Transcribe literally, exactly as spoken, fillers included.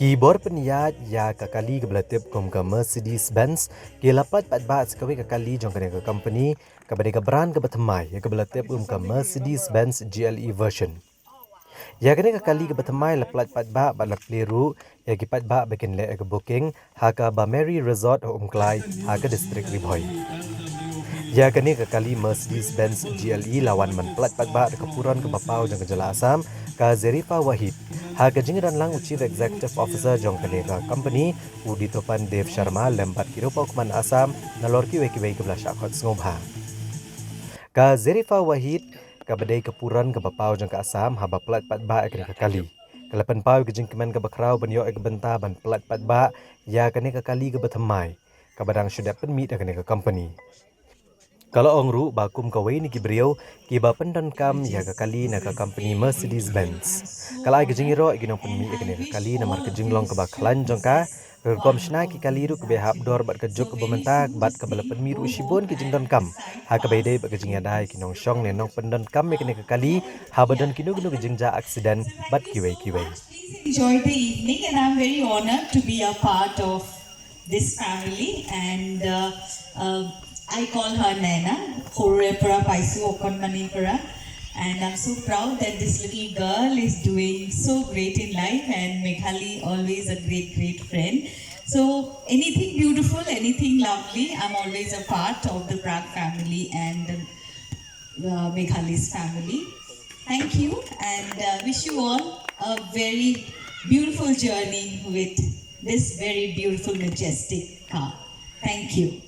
Ki bor pynïaid ïa ka kali kaba la tip kum ka Mercedes Benz ki la pynlait paidbah sa kawei ka kali jong kane ka company kaba dei ka brand kaba thymmai ïa kaba la tip kum ka Mercedes Benz G L E version. Ïa kane ka kali kaba thymmai la pynlait paidbah bad la plie ruh ïa ki paidbah ba kin leh ïa ka booking ha ka Bamary Resort ha Umklai ha ka district Ri Bhoi. Ïa kane ka kali Mercedes Benz G L E la wan ban pynlait paidbah da ka puron kaba paw jong ka jylla Assam, ka Zerifa Wahid. Ha ka jingdon lang u Chief Executive Officer jong kane ka company, u Ditopan Dev Sharma lem bad ki riewpawkhmat Assam nalor kiwei kiwei kiba la shah khot sngewbha. Ka Zerifa Wahid kaba dei ka puron kaba paw jong ka Assam haba pynlait paidbah ïa kane ka kali. Ka la pynpaw ïa ka jingkmen kaba khraw ban ïoh ïa ka bynta ban pynlait paidbah ïa kane ka kali kaba thymmai kaba dang shu dep pynmih da kane ka company. Ka la ong ruh ba kum kawei na ki briew kiba pyndonkam ïa ka kali na ka company Mercedes Benz, ka la ai ka jingïaroh ïa ki nongpynmih ïa kane ka kali namar ka jinglong kaba khlaiñ jong ka, ka rukom shna ki kali ruh kaba hap dor bad ka juk kaba mynta bad kaba la pynmih ruh shibun ki jingdonkam ha kaba ïadei bad ka jingïada ïa ki nongshong ne nongpyndonkam ïa kane ka kali haba don kino kino ki jingjia accident bad kiwei kiwei. Please enjoy the evening, and I'm very honored to be a part of this family. And uh, uh, I call her Naina, Khorupara Paisu Okonmanipara. And I'm so proud that this little girl is doing so great in life, and Meghali, always a great, great friend. So, anything beautiful, anything lovely, I'm always a part of the Prag family and uh, Meghali's family. Thank you, and uh, wish you all a very beautiful journey with this very beautiful, majestic car. Thank you.